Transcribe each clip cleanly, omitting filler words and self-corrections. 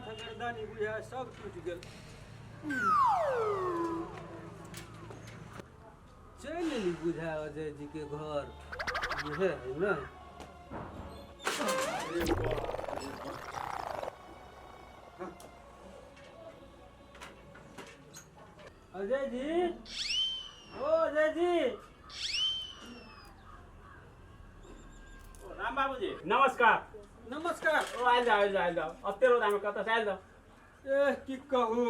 गर्दानी बुझाय सब टूटि गेल। चलि एली बुझाय अजय जी के घर इहे है ना। अरे बाप रे बाप। अजय जी, ओ अजय जी। ओ राम बाबूजी नमस्कार। नमस्कार। ओ आयल जाओ आयल जाओ आयल जाओ, अते रौदामे कतऽ से आयल जाओ। एह की कहू,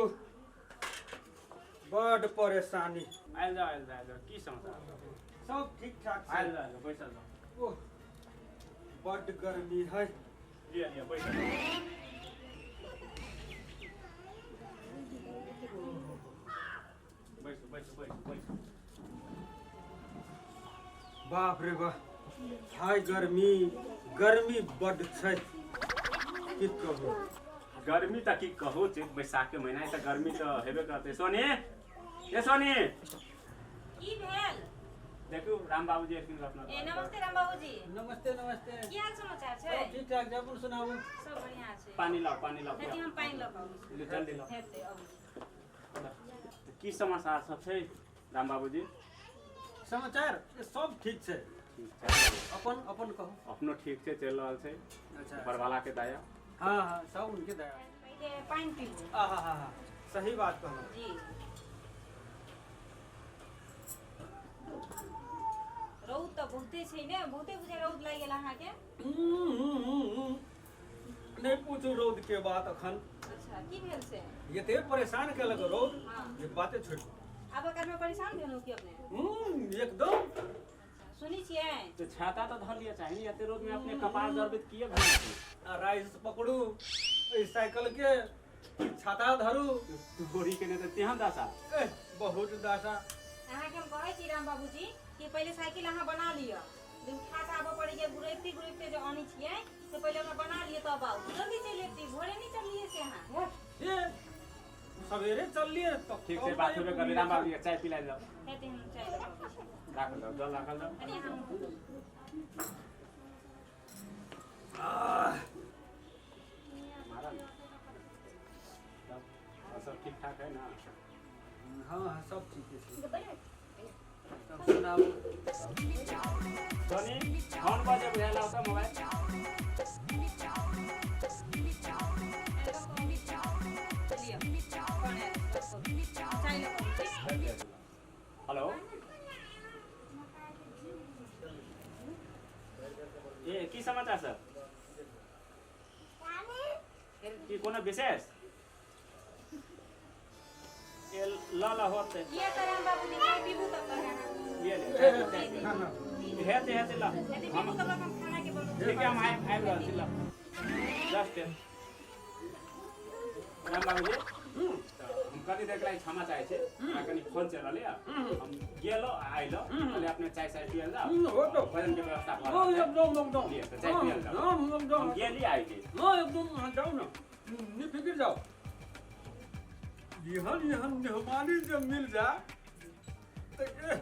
बड परेशानी। आयल जाओ आयल जाओ आयल जाओ, की समाचार? सब ठीक ठाक छै। आयल जाओ आयल जाओ, बैसल जाओ। ओह बड गर्मी है। लिअ लिअ बैसल जाओ। बैसू बैसू बैसू बैसू। बाप रे बाप, हाय गर्मी, गर्मी बड छै, की कहू। गर्मी तऽ की कहू, चैत बैसाख के महीना है तऽ गर्मी तऽ हेबे करतै। सोनी, ए सोनी, की भेल? देखू राम बाबूजी एलखिन अपना। ए नमस्ते राम बाबूजी। नमस्ते नमस्ते। की हाल समाचार छै? सब ठीक ठाक छै, अपन सुनाबू। सब बढ़िया छै। पानी लाओ पानी लाओ। हेतै हम पानि लऽ कऽ अबै छी। ले, जल्दी लाओ। हेतै अबै छी। की समाचार सब छै राम बाबूजी? समाचार सब ठीक छै। ठीक छै। अपन अपन कहू। अपनो ठीक छै, चलि रहल छै। अच्छा। ऊपरवाला के दया। हाँ हाँ, सब उनके दया। पहिले पानि पीबू। आहा हा हा, सही बात कहलहुँ। जी। रौद तऽ बहुते छै ने, बहुते बुझाय रौद लागि गेल अहाँके। नहि पूछू रौद के बात अखन। अच्छा, की भेल से? एते परेशान केलक रौद हाँ। जे बाते छोड़ि। आब कालमे परेशान भेलहुँ की अपने? एकदम। सुनै छियै? तऽ छाता तऽ धर लिअ चाही, एते रौद में अपने कपार जरबैत किए भेल छी? आ राइस पकड़ू एहि साइकिल के, छाता धरू। गोरी के नहि तऽ तेहन दशा। एह बहुत दशा। अहाँके हम कहै छी राम बाबूजी कि पहिले साइकिल अहाँ बना लिअ, जे उठा कऽ आबऽ पड़ैए, गुड़ैबते गुड़ैबते जे अनै छियै से पहिले ओकरा बना लिअ तब आउ। जल्दी चलि अयती, भोरे नहि चललियै से अहाँ? ए सवेरे चललियै तब। ठीक छै, बात होबे करबै। राम बाबूजी के चाय पिला जाओ। हेतै, हम चाय लऽ कऽ अबै छी। राखल जाओ, जल राखल जाओ। कनि अहाँ मारा ने। तब और सब ठीक ठाक है ना? हाँ हाँ, सब ठीक छै। तब सुनाबू। सोनी, फोन बजे बुझायल होता मोबाइल। लिअ, फोन आयल, चाय लऽ कऽ अबै छी। हेलो, ए की समाचार सर? की कोनो विशेष? ए ल ल होतै। किया तऽ राम बाबूजी चाय पीबू तब तक अहाँ। लिए ले चाय पी, चाय पी। हाँ हाँ। हेतै हेतै ल। हेतै पीबू तब तक हम खाना के बनबू। ठीक है, हम आबि आबि रहल छी ल। जस्ट राम बाबूजी, तऽ हम कनि देर के क्षमा चाहै छी, हमरा कनि फोन चलि रहलै। हम गेलो आ आइलो, पहिले अपने चाय साय पियल जाओ। हो तो। भोजन के व्यवस्था भऽ हाँ रहल छै। एकदम एकदम। लिअ तऽ चाय पियल जाओ। हाँ एकदम। हम गेली आइली। हाँ एकदम, अहाँ जाउ ने, निफिकिर जाओ। एहन एहन मेहमानी जब मिल जाए तऽ एह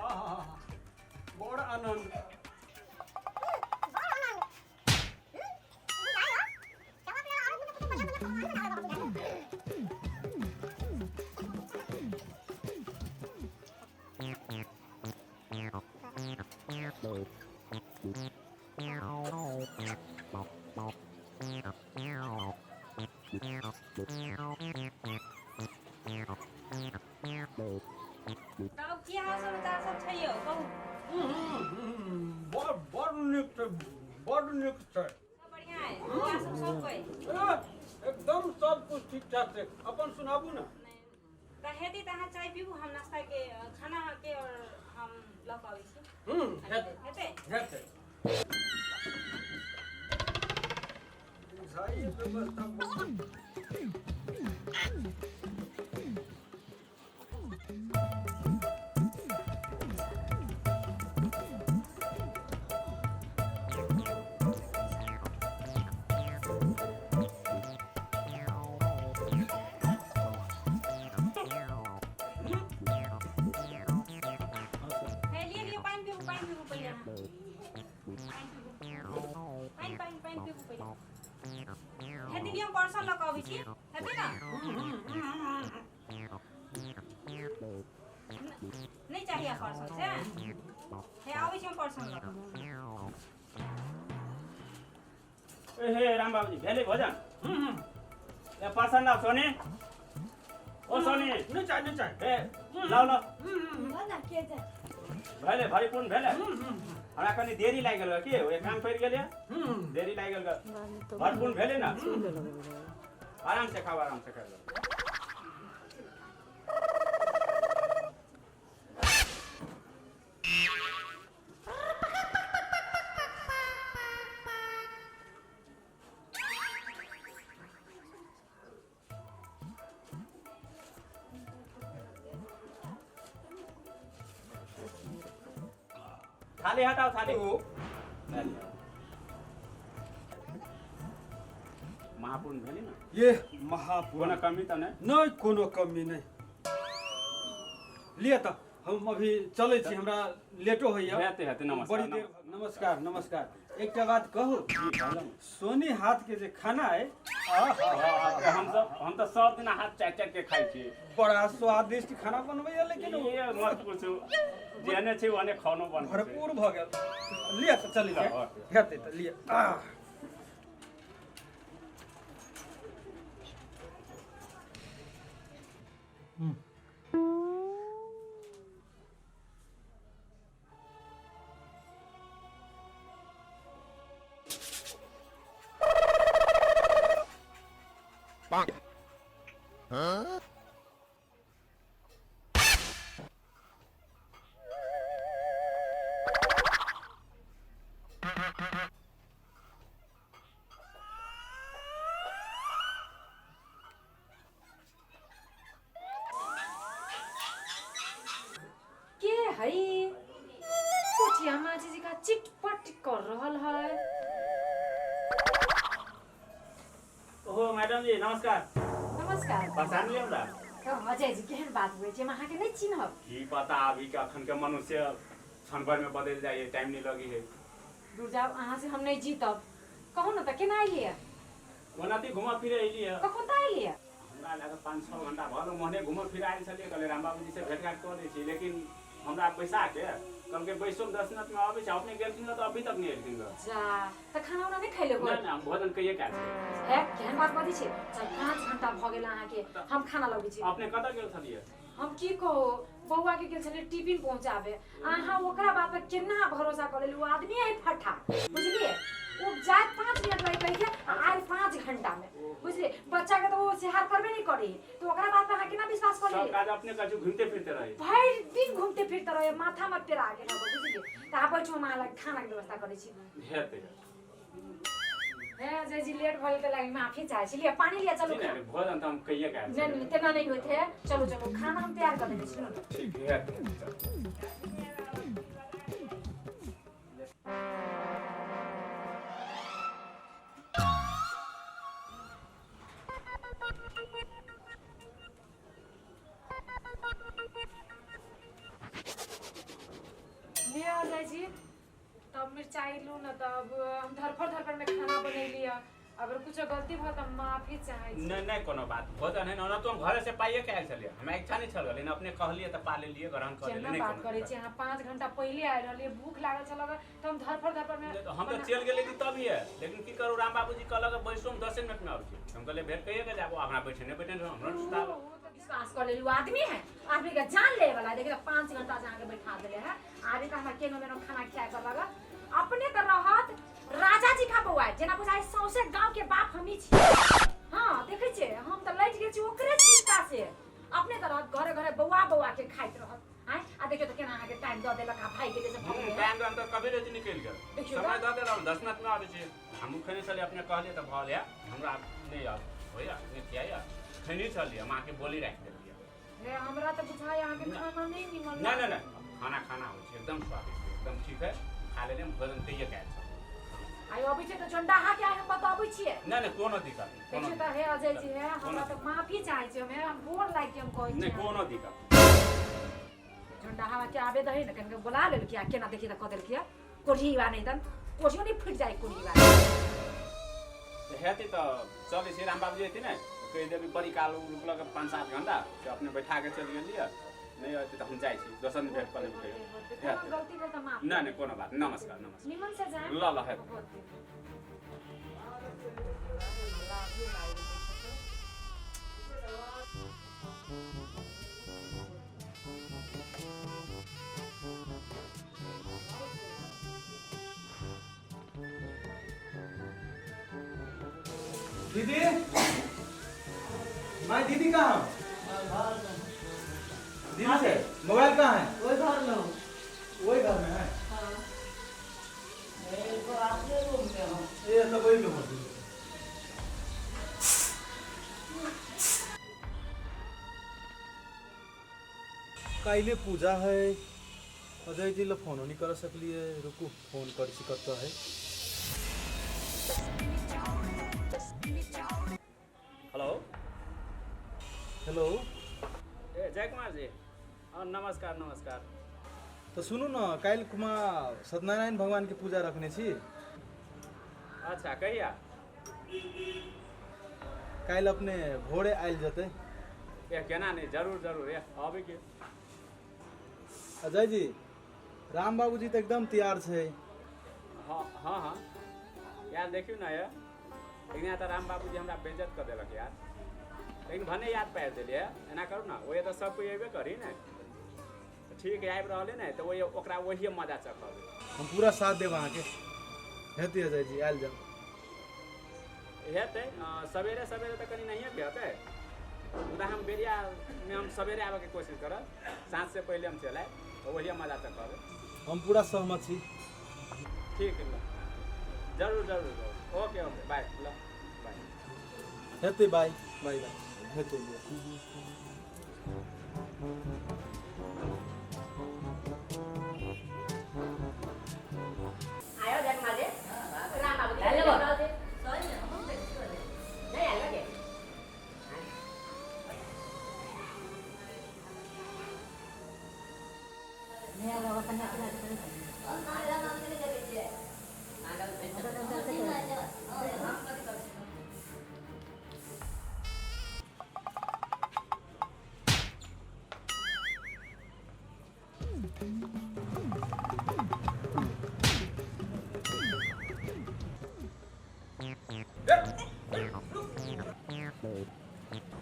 आहा, बड़ आनंद। तब की हाल समाचार सब छै यौ, कहू। बड़ बड़ नीक छै, बड़ नीक छै। सब बढ़िया है? बौआ सब सब कोइ? एह, एकदम सब कुछ ठीक ठाक छै। अपन सुनाबू ने। नहि तऽ हेतै तऽ अहाँ चाय पीबू, हम नाश्ता के खाना के और हम लऽ कऽ अबै छी। हेतै। हेतै। हेतै। बुझाइए व्यवस्था बहुत। हे लिअ लिअ, पानि पीबू, पानि पीबू पहिले अहाँ। पानि पीबू, पानि पानि पानि पीबू पहिले। हे दीदी हम परसल लऽ कऽ अबै छी हेतै ने नहि चाहिए परसल से हे आबै छी हम परसल लऽ कऽ ए हे राम बाबूजी भेलै भोजन ए परसन लाउ सोनी ओ सोनी नहि चाही नहि चाही हे लाउ लाउ भेलै भरिपूर्ण भेलै हमरा कनि देरी लागि गेल की ओहि काम पड़ि गेलै देरी लागि गेल भरपूर्ण भेलै ने आराम से खाओ आराम से खाओ थाली हटाओ थाली महापूर्ण भेली ने ये महापूर्ण कोनो कमी तऽ नहि नहि कोनो कमी नहि लिअ तऽ हम अभी चलै छी हमरा लेटो होइया हेतै हेतै नमस्कार बड़ी देर नमस्कार नमस्कार एकटा बात कहू सोनी हाथ के जे खाना है नमस्कार। हम सब हम तऽ सब दिन हाथ चाटि चाटि के खाइ छी बड़ा स्वादिष्ट खाना बनबैया लेकिन ओ ये मत पूछू जेहने छै ओहने खानो बनबै छै। भरपूर भऽ गेल लिअ तऽ चलै छी हेतै तऽ लिअ आह। के हई पोठिया माछी जकाँ चिटपट कर रहल है ओहो मैडम जी नमस्कार नमस्कार पहचान लियौ हमरा कहू अजय जी केहन बात होइ छै हम अहाँके नहि चिन्हब की पता अभी के अखन के मनुष्य क्षण भर में बदल जाइए टाइम नहीं लगी है दूर जाउ अहाँ से हम नहि जीतब कहू ने तऽ केना अयलियै ओना ती घूमऽ फिरे अयली है कखन तऽ अयलियै हमरा लागल 5-6 घंटा भऽ गेल ओहने घूमऽ फिरे आयल छलियै कहलियै राम बाबूजी से भेट घाट कऽ लै छी लेकिन हमरा बैसा के कहलकै बैसो 10 मिनट में अबै छै अपने गेलखिन तऽ अभी तक नहि एलखिन रह जा तऽ खाना उना नहि खैले नहि नहि हम भोजन कहिए कए छै हे केहन बात बजै छै 4-5 घंटा भऽ गेल अहाँके हम खाना लगबै छी अपने कतऽ गेल छलियै हम की कहू बौआ के गेल छलियै टिफिन पहुँचाबे अहाँ ओकरा बात पर केना भरोसा कऽ लेली ओ आदमी है फट्ठा बुझलियै ओ जाइत 5 मिनट लागि कहै छै आ आयल 5 घंटा में बुझलियै बच्चा के तऽ ओ सिहार करबे नहि करे तऽ ओकरा बात पर अहाँ केना विश्वास कऽ सब लेलियै काज अपने करू घूमते फिरते रहे भरि दिन घूमते फिरते रहे माथा में पेरा गेल हँ बुझलियै तऽ अहाँ बैठू हम अहाँ लग खाना के व्यवस्था करै छी हेतै हे अजय जी लेट भऽ गेल तऽ लागि माफी चाहै छी लिअ पानी लिअ चलू जी नहि भोजन तऽ हम कहिए कए नहि नहि तेना नहि होइत है चलू चलू खाना हम तैयार कऽ देने छी ने ठीक हेतै लिअ अजय जी तब मिरचाई लू न तब हम धरफड़ धरफड़ में खाना बनैली अगर कुछ गलती भऽ तऽ माफी चाहै छी नहि नहि कोनो बात भोजन है ना तो हम घरे से पाइए के आयल छलियै हमरा इच्छा नहि छल लेकिन अपने कहलियै तऽ पा लेलियै ग्रहण कऽ केना लेलियै नहि बात कोनो करै दिक्कत। छी अहाँ 5 घंटा पहिले आयल रहलियै भूख लागल छल अगर तऽ हम धरफड़ धरफड़ में नहि तऽ हम तऽ चलि गेलियै कि तभिए लेकिन की करू राम बाबूजी कहलक बैसो हम 10 मिनट में आबै छी हम कहलियै भेट कहिए के जाबो हमरा बैठे नहि बैठे हमरा सुताब विश्वास कर लेली वो आदमी है आदमी के जान ले वाला देखिए 5 घंटा से अहाँके बैठा देले है आदमी के हमरा केनो मेनो खाना खियाए पर लगा अपने तऽ रहत राजा जी खा बौआ जेना बुझाइ सौंसे गांव के बाप हमही छी हाँ देखै छियै हम तऽ लटि गेल छी ओकरे चिंता से अपने तऽ रहत घरे घरे बौआ बौआ के खाइत रहत आँय आ देखियौ तऽ केना अहाँके टाइम दऽ देलक आ भागि गेलै से भऽ गेलै। टाइम तऽ कभी नहि निकलि गेल देखियौ समय दऽ देलहुँ 10 मिनट में आबै छी हमहूँ खेने छलियै अपने कहलियै तऽ भऽ गेल हमरा नहि आब होइया नहि खियाइया खेने छलियै हम अहाँके बोली राखि देलियै हे हमरा तऽ बुझाइ अहाँके खाना नहि निमन नहि नहि नहि खाना खाना होइ छै एकदम स्वादिष्ट एकदम ठीक है खा लेलियै हम भोजन कहिए कए छल आइ अबै छै तऽ झंडा अहाँके आइ हम बताबै छियै नहि नहि कोनो दिक्कत नहि कोनो देखियौ तऽ हे अजय जी हे हमरा तऽ माफी चाहै छी हम गोर लागि के हम कहै नहि छी कोनो दिक्कत झंडा हवा के आबे दही ने कनिके बोला लेलकै आ केना देखी तऽ कऽ देलकै कोढ़ी बा नहीं तन कोढ़ियो नहीं फुटि जाए कोढ़ी बा हेतै तऽ चलै छी, राम बाबूजी अयथिन ने कहि देबै। बड़ी काल रुकलक 5-7 घंटा से अपने बैठा के चलि गेलियै। नहि अयतै तऽ हम जाइ छी, दोसर दिन भेट कऽ लेबै कहियो। कोनो गलती भेल तऽ माफ। नहि नहि, कोनो बात। नमस्कार, नमस्कार। निमन से जाए। ल ल, हेतै। होतै। दीदी, माय दीदी कहाँ? दीदी से मोबाइल कहाँ है? वही घर में हूँ। वही घर में है? हाँ, मैं तो अपने रूम में हूँ। ये तो वही में हो। काल्हि पूजा है, अजय जी ल फोनो नहीं कर सकलिए। रुकू, फोन कर छी, कतऽ है। हेलो। हेलो। ए जय कुमार जी, हँ नमस्कार, नमस्कार। तऽ सुनू ने, काल्हि कुमा सत्यनारायण भगवानके पूजा रखने छी। अच्छा, कहिया? काल्हि अपने भोरे आयल जेतै। ए केना नहि, जरूर जरूर, ए अबै के। अजय जी, राम बाबूजी तऽ एकदम तैयार छै। हँ हँ हँ यार, देखियौ ने, ये एक दिना तऽ राम बाबूजी हमरा बेइज्जत कऽ देलक यार, लेकिन भने याद पारि देलियै। एना करू ने, ओहि तऽ सब कोइ अयबे करी ने। ठीक है, आबि रहलै ने तऽ ओहि ओकरा वही मजा चखबै। हम पूरा साथ देब अहाँके। हेतै अजय जी, आयल जाउ। हेतै। सवेरे सवेरे तऽ कनि नहिए हेतै, मुदा हम बेरियामे हम सवेरे आबैके कोशिश करब। साँझसँ पहिले हम चलि आयब तऽ वही मजा चखबै। हम पूरा सहमत छी। ठीक है, ल जरूर जरूर जरूर, ओके ओके, बाय, ल बाय। हेतै, बाय बाय बाय, हेतै। आयो जय कुमार जी, राम बाबू। हेलो। नहीं आयल के?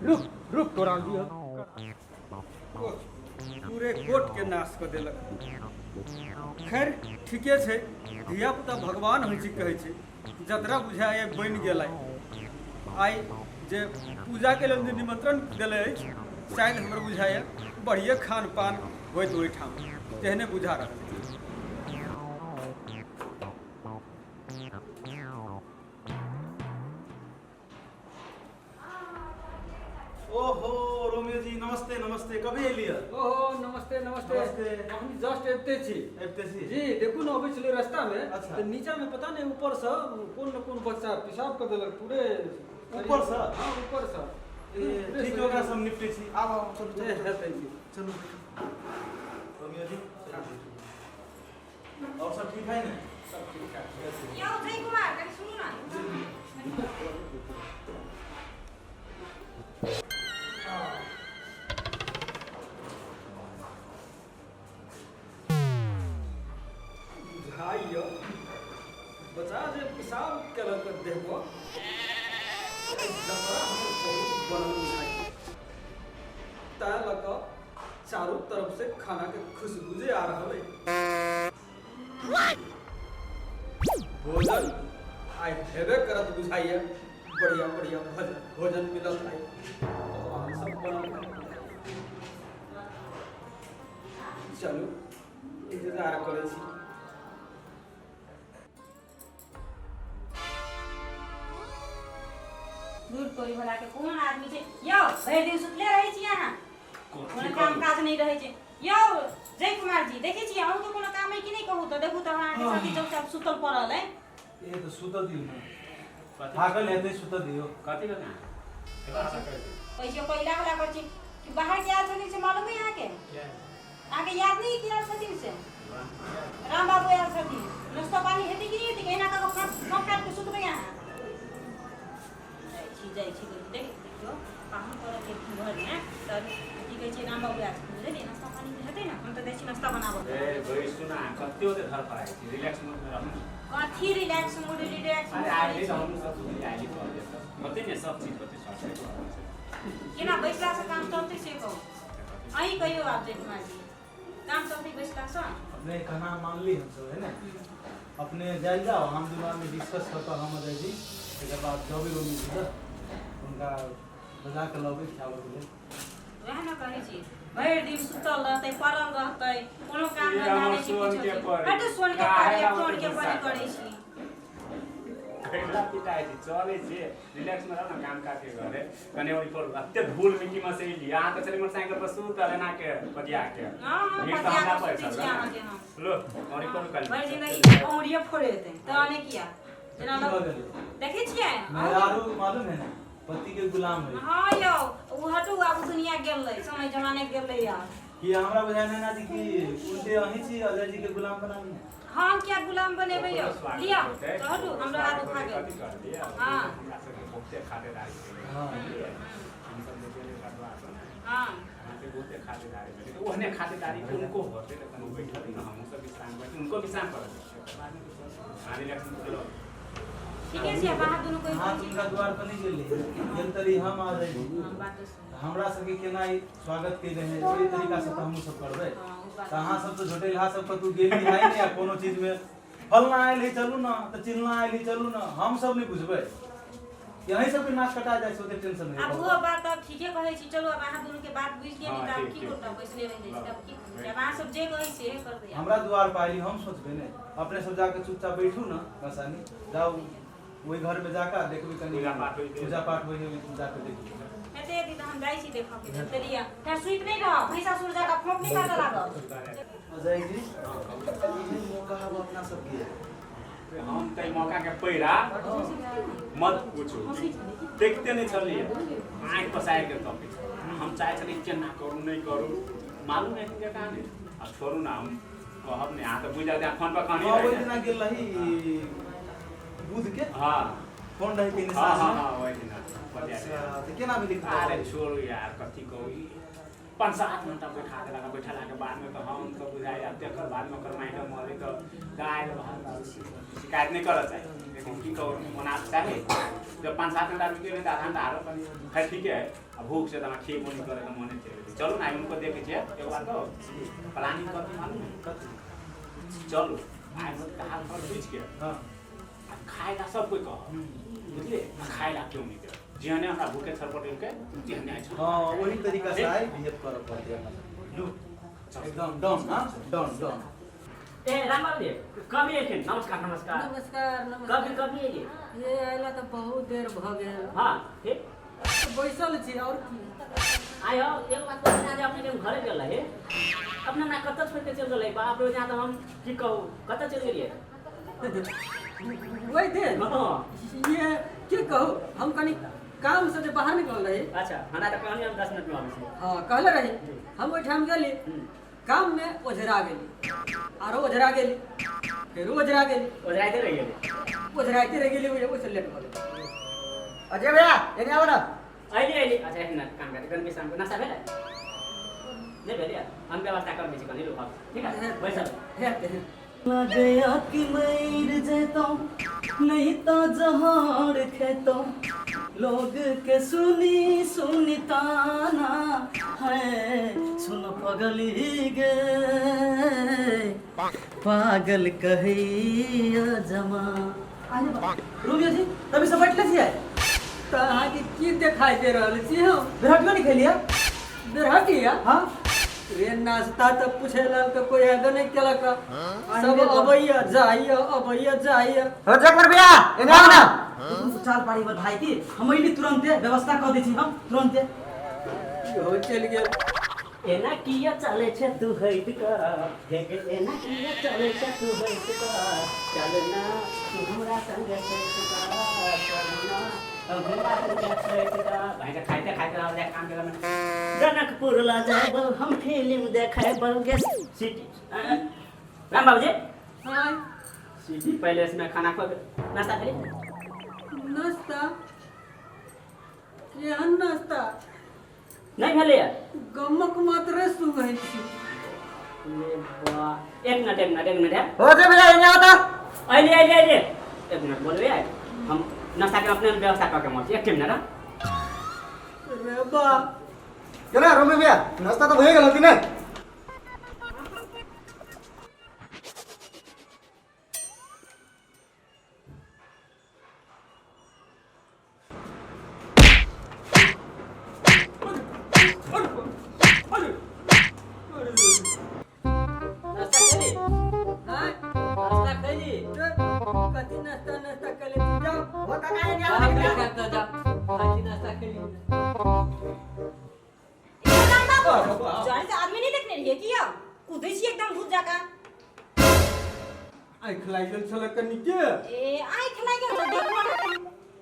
रुक रुक, तोरा दियौ पूरे कोट के नाश कऽ देलक। खैर, ठीके छै, धियापुता भगवान होइ छै कहै छै। जतरा बुझाए बनि गेलै। आइ जे पूजाके लेल जे निमंत्रण देले अछि, शायद हमर बुझाइए बढ़िए खान पान होइत ओहिठाम, तेहने बुझा रहल अछि। ओहो रोमियो जी, नमस्ते नमस्ते, कभी एलियै? ओहो, नमस्ते नमस्ते। नमस्ते। अखनी जस्ट अबिते छी। अबिते छी? जी, देखू ने, अबै छलै रास्तामे अच्छा। तऽ नीचामे पता नहि ऊपरसँ कोन न कोन बच्चा पेशाब कऽ देलक पूरे। ऊपरसँ? हँ, ऊपरसँ। ए, ठीक है, ओकरा से हम निपटै छी। आब आब, चलू। ए, चलू। हेतै जी। चलू रोमियो जी, चलू। और सब ठीक है ने? सब ठीक ठाक। यौ जय कुमार, कनि सुनू ने। बुझाइए बच्चा जे पेशाब केलक देह पर, जतरा हमर बहुत बनल बुझाइए, ताहि लऽ कऽ चारू तरफ से खाना के खुशबू जे आ रहल अइ। भोजन आइ हेबे करत बुझाइए। बढ़िया बढ़िया भोजन भोजन मिलत आइ, पकवान सब बनल। चलू, इंतजार करै छी। दूर तोरी भला के, कोन आदमी छै यौ? भरि दिन सुतले रहै छी अहाँ, कोनो काम काज नहि रहै छै। यौ जय कुमार जी, देखै छी, अहूँके कोनो काम है कि नहि? कहू तऽ, देखू तऽ, अहाँके साथी चुपचाप सुतल पड़ल है। ए तऽ सुतऽ दियौ ने, थाकल हेतै, सुतऽ दियौ। कथी भेल अहाँ? पैसे पहिला वाला करै छी कि बाहर के आयल छथिन से मालूम है अहाँके? अहाँके याद नहीं कि आयल छथिन से? राम बाबू आयल छथिन। नाश्ता पानी हेतै कि नहि हेतै? एना कऽ कऽ फाँक फाँक काटि कऽ सुतबै अहाँ? छी जाइ छी देख देखियौ पाहुन करऽ के घरमे तऽ की कहै छै राम बाबू आयल छथिन बुझलियै नाश्ता पानी हेतै ने हम तऽ जाइ छी नाश्ता बनाबऽ। ए बैसू ना, कते ओते धर पड़ाइ छी, रिलैक्स मूड में रहू ने। कथी रिलैक्स मूड, रिलैक्स अरे मूड आइली करै तऽ छी? हमहूँ सब सुनली आइली कहलियै तऽ होतै ने सब चीज होतै, सॉर्ट छै। केना बैसलासँ काम चलतै से कहू? अहीं कहियौ आब जय कुमार जी, काम चलतै बैसलासँ? अपने कहना मानली हमसब है ने, अपने जायल जाओ, हम दुनू आदमी डिस्कस कऽ कऽ हम अजय जी तकर बाद जबै रोमी जी लग, हुनका बजा कऽ लबै खियाबऽके लेल। वएह ने कहै छी, भरि दिन सुतल रहतै, पड़ल रहतै, कोनो काम ई धंधा हमर नहि छै सोन किछो के छै। परी। हटू, सोन के काहे परी ला सोन के ओते परी गुस्सा करै छी। कैला पिटाइ छी? चलै छी, रिलैक्स में रह ना, काम काज के घरे कने ओइ पर एते धूल मिट्टी में से एली। अहाँ तऽ छली मोटरसाइकिल पर सुतल एना के पजिया के। हँ, भीड़ तऽ पजिया हमरा के पर सुतै छल छी ने। अहाँके हम। लो औरी करू कल। भरि जिंदगी औंरिये फोड़ेतै तऽ ने किया जेना की भऽ लग गेलै? देखै छियै। मेहरारू मालूम है ने, पति के गुलाम है। हँ यौ, ओ हटू, आब दुनिया गेलै, समय जमाने गेलै आब। कि हमरा बुझाइ नैना जी कि उल्टे अहीं छी अजय जी के गुलाम बनाबी। हम किया गुलाम बनेबै यौ? ओकरो स्वागत लिअ होतै। तऽ हटू, हमरा हाथ स्वागत उठा होतै, गेल। कथी करलियै? हाँ। हमरा सबके बहुते खातिरदारी केलै। बुझलियै? हमसब जे गेलियै कटवा सँ ने, अहाँके बहुते खातिरदारी भेलै। तऽ ओहने खातिरदारी उनको होतै तऽ कनि बैठल ने, हमहूँ सब विश्राम करै छी, उनको विश्राम करऽ दै छियै। ओकर बादमे तऽ चलू। अहाँ रिलैक्स में रहू। ठीके छै, आब अहाँ दुनू कोइ अहाँ तऽ हुनका द्वार पर नहि गेली, गेल तरी हम आ जाइ। हँ, बात तऽ सही। हमरा सबके केना ई स्वागत केने है, ओहि तरीका से तऽ हमहूँ सब करबै। हँ, ओ बात तऽ अहाँ सब तऽ झोटेलहा सब कतहु गेली है नहि आ कोनो चीज में फलना आयल है चलू ना, तऽ चिलना आयल है चलू ना, हम सब नहि बुझबै। यहीं सबके नाक कटा जाइ छै, ओते टेंशन नहि। आब ओहो बात आब ठीके कहै छी। चलू, आब अहाँ दुनू के बात बुझि गेली। हाँ, तऽ आब ठीक, की ठीक। करब, बैसले रहि जाइ छी तऽ आब की करबै? आब अहाँ सब जे कहै छियै करबै आब। हमरा द्वार पर आयली, हम सोचबै ने। अपने सब जाके चुपचाप बैठू ने मसानी, जाउ ओहि घर में जाके देखबै कनि। पूजा पाठ होइ छै। पूजा पाठ होइ है, जाके देखबै। हेतै यदि तऽ हम जाइ छी देखऽ के लेल। तऽ लिअ, फेर सुति नहि रहब, भैंसासुर जकाँ फोंक नहि काटऽ लागब। अजय जी, इहे मौका हब अपना सबके। हम तऽ ई मौका के पैरा मत पूछू, देखते नहि छलियै, आँखि पसारि के तकै छलियै। हम चाहै छलियै केना करू नहि करू, मालूम नहि के कहानी। आ छोड़ू ना, हम कहब नहि, अहाँ तऽ बुझि जायब, फोन पर कहानी हँ, ओहि रहै दिना गेल रही बुध के। फोन रही केने हाँ साँझमे। हाँ, ओहि दिना बतिया। अच्छा, तऽ केना भेलै? अरे छोड़ू यार, कथी कहू, ई 5-7 घंटा बैठा देलक। बैठलाके बादमे तऽ हम तऽ बुझाइ आब तकर बादमे ओकर मैडम अलै तऽ दालि भात, शिकायत नहि करऽ चाही, लेकिन की कहू, ओना चाही जब 5-7 घंटा रुकि गेलै तऽ आधा घंटा आरो कनि। खैर ठीके है, आ भूख से तऽ हमरा खेबो नहि करे तऽ मने चलि गेलै। चलू ने, आइ उनको देखै छियै। एक बार कहू, प्लानिंग कथी मालूम है? कथी? चलू आइ मतलब हाल पर बुझि के आ खाय ला सब कोइ कह, बुझलियै? आ खाय ला क्यों नहि देब, जेहने हमरा भूखे छरपटेलकै तेहने आइ छोड़। हँ, वही तरीका से आइ बिहेव करऽ पड़तै अपना सबके। लू, एकदम डन। हाँ, डन डन। ए राम बाबू जी, कभी एलखिन? नमस्कार नमस्कार। नमस्कार नमस्कार। कभी कभी एलियै? ये अयला तऽ बहुत देर भऽ गेल। हाँ ठीक। बैसल छी, आओर की? आइ हो, एगो बात कहू जे अपने के हम घरे गेल रही, अपने हमरा कतऽ छोड़ि के चलि गेलै? बाप रे, यहाँ तऽ हम की कहू, कतऽ चलि गेलियै? वही दिन ये की कहू, हम कनि काम से जे बाहर निकलल रही। अच्छा, हमरा तऽ कहलियै हम 10 मिनटमे आबै छी। हँ, कहले रही। हम ओहिठाम गेली, काममे ओझरा गेली, आरो ओझरा गेली, फेरो ओझरा गेली। ओझराइते रहि गेलै। ओझराइते रहि गेली, ओहिसँ लेट भऽ गेल। अजय भैया, एने आबो ना। अइली अइली। अच्छा, एहन काम करै कनि विश्राम करू। नाश्ता भेलै? नहि भेलै? हम व्यवस्था करबै छी कनि, रुकब। ठीक है, बैसल। हेतै। लगैया कि मरि जैतौं नहीं तो जहर खेतौं, लोग के सुनी सुनी ताना है, सुन पगली गे, पागल कहैया जमा। रोमियो जी, तभी सब बैठले छियै? तऽ अहाँके की देखाई दे रहल छी हम? बेरहटियो नहीं खेलियै? बेरहटिया? हाँ। रे नाश्ता तऽ पूछे लेल तऽ कोई आबे नहि केलक, सब अबैया जाइया, अबैया जाइया। हो जगमर भैया, एने आओ ना। चाल पाड़ी पर भाई की हम अइली, तुरंते व्यवस्था कऽ दै छी हम तुरंते। इहो चलि गेल। एना किया चले छै तू हटि कऽ हे गे, एना किया चले छै तू हटि कऽ, चल ना तू हमरा संगे सटि कऽ, चल ना तू हमरा संगे सटि कऽ। भाइ तऽ खाइते खाइते रहल जाय काम के में। जनकपुर ला जाब हम फिल्म देखे गे सिटी राम बाबूजी। हाँ। सिटी पैलेस में खाना खा, नाश्ता करी। नाश्ता? केहन नाश्ता? नहि भेलैए? गमक मात्रे सुनै छी। रे बा, एक मिनट, एक मिनट, एक मिनट है। हो जे भैया, एने आता। अइले, अइले, अइले, एक मिनट बोलबे, हम नाश्ता के अपने व्यवस्था कऽ के मर छी, एक मिनट हाँ। रे बा। केना रोमी भैया, नाश्ता तऽ भए गेल होती ने? नाश्ता खेली? हाँ, नाश्ता खेली? कथी नाश्ता नाश्ता केले? जाओ। हो काका, एने जाओ, आवा। नहीं खाता, जाओ। कथी नाश्ता खेली? राम बाबू, जाने से आदमी नहीं देखने रहिए कि यौ कूदै छी एकदम भूत जकाँ। आँखि लागि गेल छलै कनिके। ए, आँखि लागि गेल छौ? देखू ने।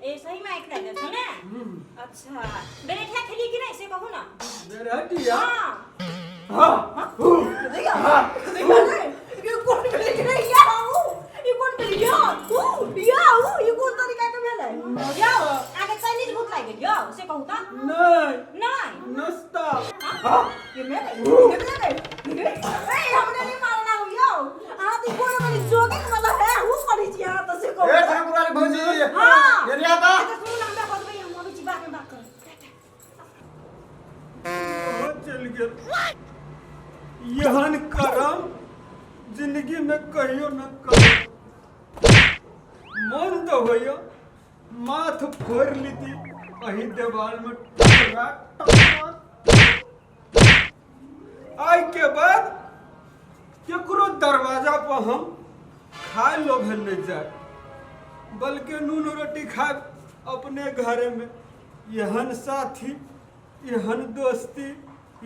ए, सही में आँखि लागि गेल छौ ने? अच्छा, बेरेठिया खेली कि नहीं से कहू ना। बेरहटिया? हाँ। हाँ। देखो ने, ये कोन भेलै रे? या ऊ, ई कोन भेलै? या ऊ, या ऊ, ई कोन तरीका के भेलै यौ? अहाँके चाइनीज भूत लागि गेल यौ, से कहू तऽ। नहि। नहि। नाश्ता। ये मेरे ये मेरे ए, हमरे नहीं मारना हो यौ। अहाँ तऽ कोन बड़ी जोगिंग वाला है ऊ करै छी अहाँ तऽ, से कहू। ए ठाकुर वाली भौजी। हाँ। एने आता। अच्छा सुनू ना, हमरा बजबै, हम अबै छी, बाद में बात करब। ओहो चलि गेल। एहन करम जिंदगी में कहियो न करब। मन तऽ होइया माथ फोड़ि लीती अही देवाल में टकरा टकरा। आइ के बाद केकरो दरवाजा पर हम खाय लोभे नहि जाय, बल्कि नून रोटी खायब अपने घरे में। एहन साथी, एहन दोस्ती,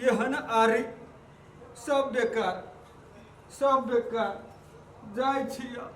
एहन आरी, सब बेकार, सब बेकार। जाइ छी आब।